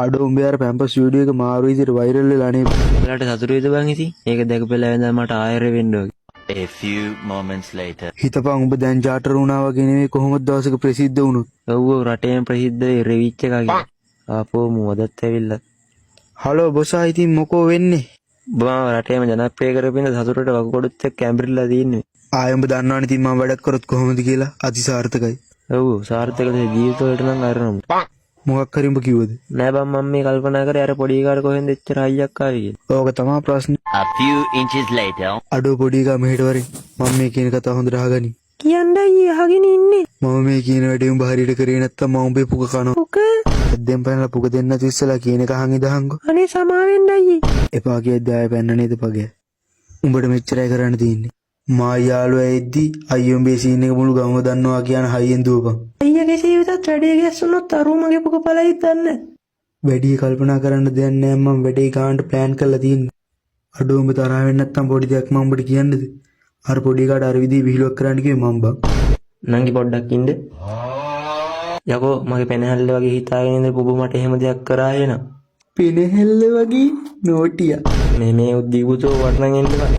අඩෝ, උඹේ අර පැම්පස් වීඩියෝ එක මාරු විදිහට වෛරල් වෙලා නේ. ඔයාලට සතුටු වෙද බං ඉතින්? ඒක දැකපෙලා ඉඳන් මට ආයෙ වෙන්න වගේ. A few moments later. හිතපන්, උඹ දැන් චාටර් වුණා වගේ නෙමෙයි කොහොමද දවසක ප්‍රසිද්ධ වුණොත්. ඔව් ඔව්, රටේම ප්‍රසිද්ධ වෙයි රෙවිච් එක කියලා. ආපෝ මු අදත් ඇවිල්ලා. හලෝ බොසා, ඉතින් මොකෝ වෙන්නේ? උඹ මාව රටේම ජනප්‍රිය කරපින්ද සතුටට වකුගඩුත් එක්ක ඇඹරිලා තියෙන්නේ. ආයෙ උඹ දන්නවනේ ඉතින් මම වැඩක් කරොත් කොහොමද කියලා. අතිසාර්ථකයි. ඔව් ඔව්, සාර්ථක ලෙස ජීවිත වලට නම් අරනවා. මොකක් හරි උඹ කිව්වද? නෑ බං, මම මේ කල්පනා කරේ අර පොඩි එකාට කොහෙන්ද එච්චර හයියක් ආවේ කියලා. ඕක තමා ප්‍රශ්නේ. A few inches later. අඩෝ පොඩි එකා, මෙහෙට වරෙන්. මම මේ කියන කතාව හොඳට අහගනි. කියන්න අයියේ, අහගෙන ඉන්නේ. මම මේ කියන වැඩේ උඹ හරියට කරේ නැත්තම් මම උඹේ පුක කනවා. පුක? ඇද්දෙන් පැනලා පුක දෙන්න නැතුව ඉස්සලා කියන එක අහන් ඉඳහන්කෝ. අනේ සමාවෙන්න අයියේ. එපා කියද්දි ආයෙ පැන්න නේද පගය. උඹට මෙච්චරයි කරන්න තියෙන්නේ. මා යාළුවා එද්දි අයියෝ උඹේ සීන් එක මුළු ගමම දන්නවා කියන හයියෙන් දුවපන්. අයියා කෙසේ වෙතත් වැඩේ ගැස්සුනොත් අරූ මගේ පුක පලයිත් දන්නේ. වැඩි කල්පනා කරන්න දෙයක් නෑ, මම වැඩේ ගානට ප්ලෑන් කරලා තියෙන්නේ. අඩෝ, උඹ තරහ වෙන්නේ නැත්තම් පොඩි දෙයක් මම උඹට කියන්නද? අර පොඩි එකාට අර විදිහේ විහිළුවක් කරන්න කිව්වේ මම බං. නංගි, පොඩ්ඩක් ඉන්න. යකෝ, මගේ පෙනහැල්ල වගේ හිතාගෙන ඉඳ පුබු මට එහෙම දෙයක් කරා එහෙනම්. පෙනහැල්ල වගේ නෝටියා. මේ මේ උද්දීපුතෝ වටනන් එන්න බා.